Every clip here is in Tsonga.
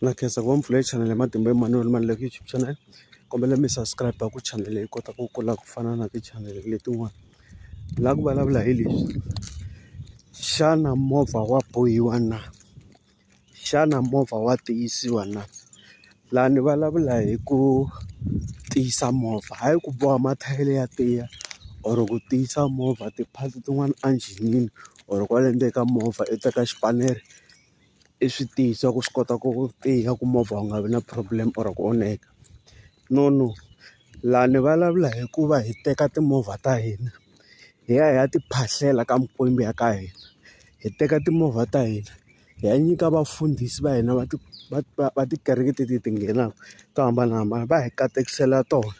Na khensa ku va mi pfule chanele ya Matimba Emmanuel Maluleke YouTube channel. Kombela mi subscribe ku channel yi kota ku kula ku fana na ti-channel letin'wana. Ni lava ku vulavula hi leswi, xana movha wa bohiwa na? Xana movha wa tiyisiwa na? Laha ni vulavula hi ku tiyisa movha hayi ku boha mathayere ya tiya or ku tiyisa movha ti-part tin'wana enjinini or kwale ndzeni ka movha i teka xipanere i swi tiyisa ku swi kota ku tiya ku movha wu nga vi na problem or ku onheka. No no laha ni vulavula hi ku va hi teka timovha ta hina hi ya hi ya ti phahlela ka mikwembu ya ka hina, hi teka timovha ta hina hi ya nyika vafundhisi va hina va ti va va va tikereke leti hi ti nghenaka to hambanahambana va hi katekisela tona.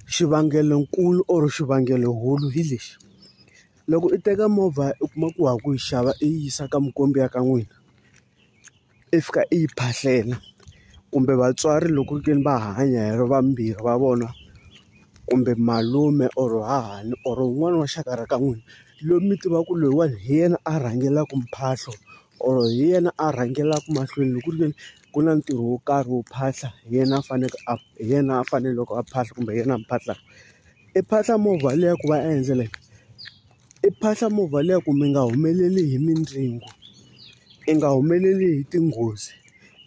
Xivangelonkulu or xivangelohulu hi lexi, loko i teka movha u kuma ku wa ha ku yi xava i yi yisa ka mikwembu ya ka n'wina i fika i yi phahlela kumbe vatswari loko ku ri va hanya hi ri vambirhi va vona kumbe malume or hahani or wun'wani wa xaka ra ka n'wina loyi mi tivaka ku loyiwani hi yena a rhangelaka mphahlo or hi yena a rhangelaka mahlweni loko ku ri ku na ntirho wo karhi wo phahla hi yena a faneleke a hi yena a faneleke a phahla kumbe hi yena a phahlaka. I phahla movha liya ku va a endlela yini? I phahla movha liya ku mi nga humeleli hi mindzingo i nga humeleli hi tinghozi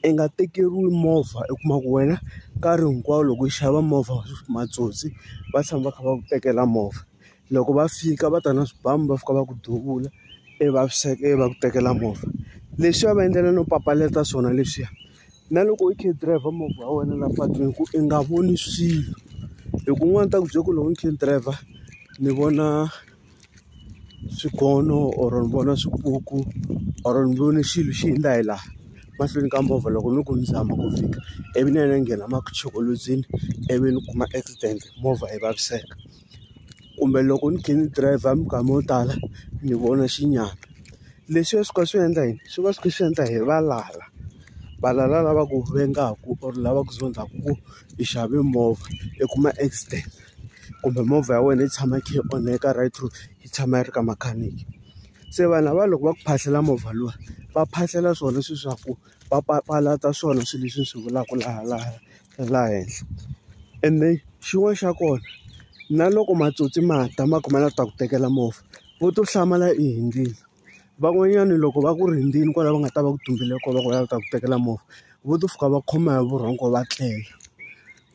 i nga tekeriwi movha u kuma ku wena nkarhi hinkwawo loko u xava movha matsotsi va tshama va kha va ku tekela movha loko va fika va ta na swibamu va fika va ku duvula ivi vaviseka ivi va ku tekela movha leswiya va endlela no papalata swona leswiya na loko u kha u dirayivha movha wa wena la patwini ku i nga voni swilo hi ku un'wana u ta ku byela ku loko ni kha ni dirayivha ni vona swigono or ni vona swipuku or ni vone xilo xi hundza hi laha mahlweni ka movha loko ni ku ni zama ku vhika ivi na yena yi nghena machokolozini ivi ni kuma accident movha yi vaviseka kumbe loko ni kha ni dirayivha minkama yo tala ni vona xinyami leswiya swi ka swi endla yini swi va swi kha swi endla hi valala valala lava ku vengaku or lava ku zondhaku ku i xave movha i kuma accident kumbe movha ya wena yi tshama yi kha yi onheka right through yi tshama yi ri ka makhaniki se vanhu lava loko va ku phahlela movha luwa va phahlela swona swilo swa ku va papalata swona swilo leswi ni swi vulaka laha laha laha henhla ende xin'wana xa kona na loko matsotsi ma ta ma ku ma lava ku ta ku tekela movha vo to hlamala i hundzile van'wanyana loko va ku rindzile kwala va nga ta va ku tumbele kona va ku va lava ku ta ku tekela movha vo to fika va khoma hi vurhongo va tlela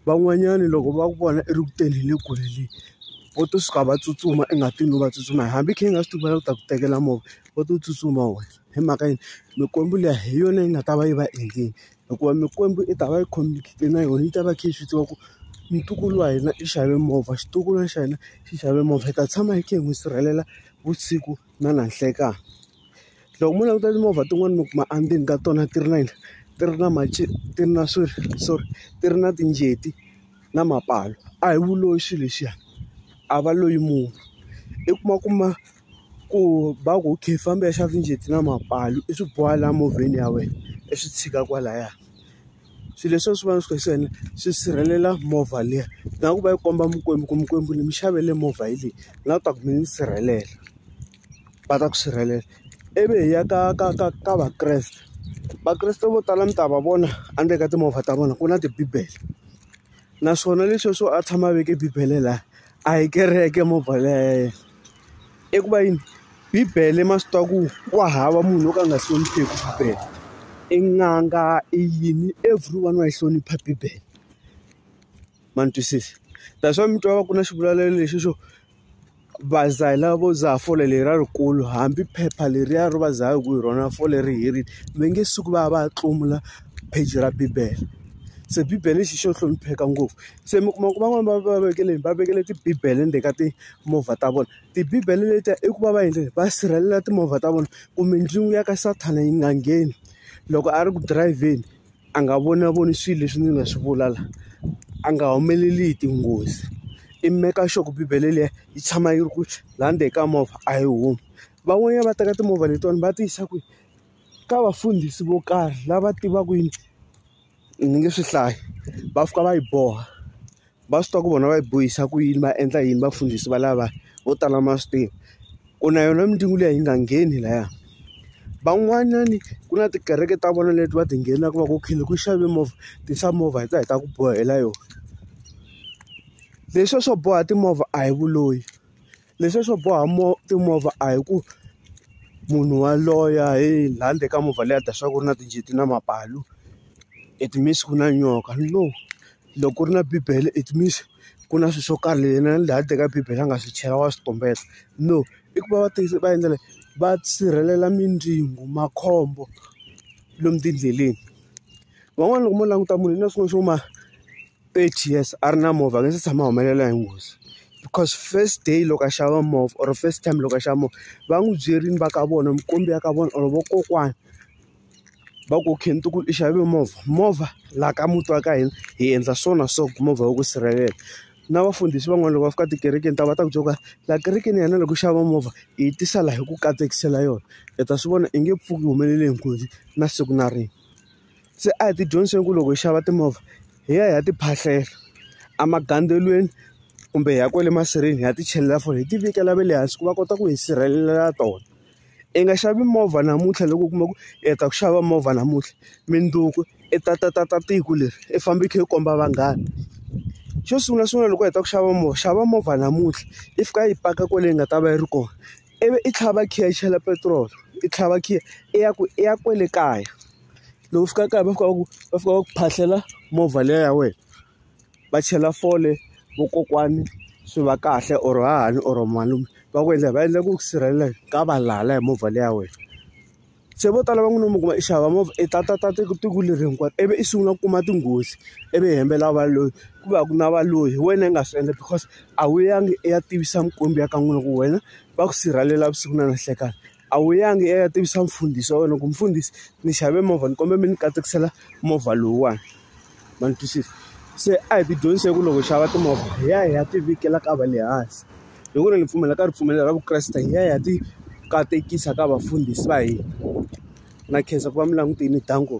van'wanyana loko va ku vona i ri ku teni hi le kule le vo to suka va tsutsuma i nga tivi no va tsutsuma hambi i kha i nga swi tivi va lava ku ta ku tekela movha vo to tsutsuma wena hi mhaka yini mikwembu liya hi yona yi nga ta va yi va endlile hikuva mikwembu i ta va yi communicate na yona yi ta va yi kha yi swi tiva ku ntukulu wa hina i xave movha xitukulwana xa hina xi xave movha hi ta tshama hi kha hi n'wi sirhelela vusiku na na nhlekani loko mo languta timovha tin'wani mi kuma endzeni ka tona ti ri na yini ti ri na ti ri na sorry sorry ti ri na tinjeti na mapalo a hi vuloyi xilo lexiya a va loyi munhu i kuma kuma ku va ku okay famba u ya xava tinjeti na mapalo i swi boha laha movheni ya wena i swi tshika kwalaya swilo leswiya swi va swi kha swi endla swi sirhelela movha liya na ku va yi komba mikwembu ku mikwembu ni mi xavele movha hi leyi ni lava ku ta ku mi ni sirhelela va ta ku sirhelela ivi hi ya ka ka ka ka vakreste vakreste vo tala mi ta va vona endzeni ka timovha ta vona ku na tibibele naswona leswiya swo a tshama a veke bibele laha a hi kereke movha liya ya yena i ku va yini bibele ma swi tiva ku ku hava munhu wo ka a nga hlonipheki bibele i n'anga i yini everyone wa yi hlonipha bibele ma ni twisisa that's why mi twa va ku na xivulavulelo lexi xo vazahi lava vo dzaha fole leriya rikulu hambi phepha leriya ro va dzahaku hi rona fole ri herile va nge suki va ya va ya tlumula page ra bibele se bibele i xilo xo hlonipheka ngopfu se mi kuma ku van'wani va va vekele va vekele tibibele endzeni ka timovha ta vona tibibele letiya i ku va va endle va sirhelela timovha ta vona ku mindyangu ya ka sathana yi nga ngheni loko a ri ku dirayivheni a nga vonavoni swilo leswi ndzi nga swi vula la a nga humeleli hi tinghozi i make sure ku bibele liya yi tshama yi ri ku laha ndzeni ka movha a yi humi van'wanyana va teka timovha letiwani va ti yisa kwihi ka vafundhisi vo karhi lava tivaka yini ni nge swi hlayi va fika va yi boha va swi tiva ku vona va yi bohisa ku yini va endla yini vafundhisi valava vo tala ma swi tiva ku na yona mindyangu liya yi nga ngheni laya Van'wanyani ku na tikereke ta vona leti va ti nghenaka va ku okay loko u xave movha tisa movha hi ta hi ta ku bohela yona. Leswiya swo boha timovha a hi vuloyi, leswiya swo boha timovha a hi ku munhu wa loya heyi laha ndzeni ka movha liya ta swa ku ri na tinjeti na mapalu it means ku na nyoka, no. Loko ku ri na bibele it means ku na swilo swo karhi yena laha ndzeni ka bibele a nga swi chela wa swi tumbeta, no. I ku va va va endlela va sirhelela mindyangu makhombo lomu tindleleni. Van'wani loko mo languta munhu i na swin'wana swo ma 30 years a ri na movha a nga se tshama a humelela hi nghozi. Because first day loko a xava movha or first time loko a xava movha, va n'wi byerile va ka vona mikwembu ya ka vona or vakokwana, va ku okay ntukulu i xave movha, movha laha ka muti wa ka hina hi endla so na so movha wu ku sirhelela. Na vafundhisi van'wana loko va fika tikerekeni ta va ta ku byela ku laha kerekeni ya hina loko u xava movha hi yi tisa laha hi ku katekisela yona. I ta swi vona i nge pfuki u humelele hi nghozi na siku na rin'we. Se a hi ti dyondziseni ku loko hi xava timovha hi ya hi ya ti phahlela emagandzelweni kumbe hi ya kwale masirheni hi ya ti chelela fole, hi ti vekela va le hansi ku va kota ku hi sirhelela tona. I nga xavi movha namuntlha loko u kuma ku i heta ku xava movha namuntlha, mundzuku i ta ta ta ta tiko leri i famba i kha i komba vanghana. Xo sungula sungula loko u heta ku xava movha, xava movha namuntlha i fika yi paka kwale yi nga ta va yi ri kona, ivi i tlhava khiya i chela petiroli, i tlhava khiya i ya i ya kwele kaya. Loko u fika kaya va fika va ku va fika va ku phahlela movha liya ya wena, va chela fole vokokwani swi va kahle or hahani or malume va ku endla va endla ku sirhelela ka valala hi movha liya ya wena. Se vo tala va n'wina mi kuma i xava movha i ta ta ta tiko leri hinkwaro ivi i sungula ku kuma tinghozi ivi i hembela valoyi ku va ku na valoyi hi wena i nga swi endla because a wu yangi i ya tivisa mikwembu ya ka n'wina ku wena va ku sirhelela vusiku na nanhlekani. A wu yangi i ya tivisa mufundhisi wa wena ku mufundhisi ni xave movha ni kombela mi ni katekisela movha lowuwani, ma ni twisisa. Se a hi ti dyondziseni ku loko hi xava timovha hi ya hi ya ti vikela ka va le hansi. Hi ku ni pfumela ka ripfumelo ra vukreste hi ya hi ya ti katekisa ka vafundhisi va hina. Na khensa ku va mi langutile danko.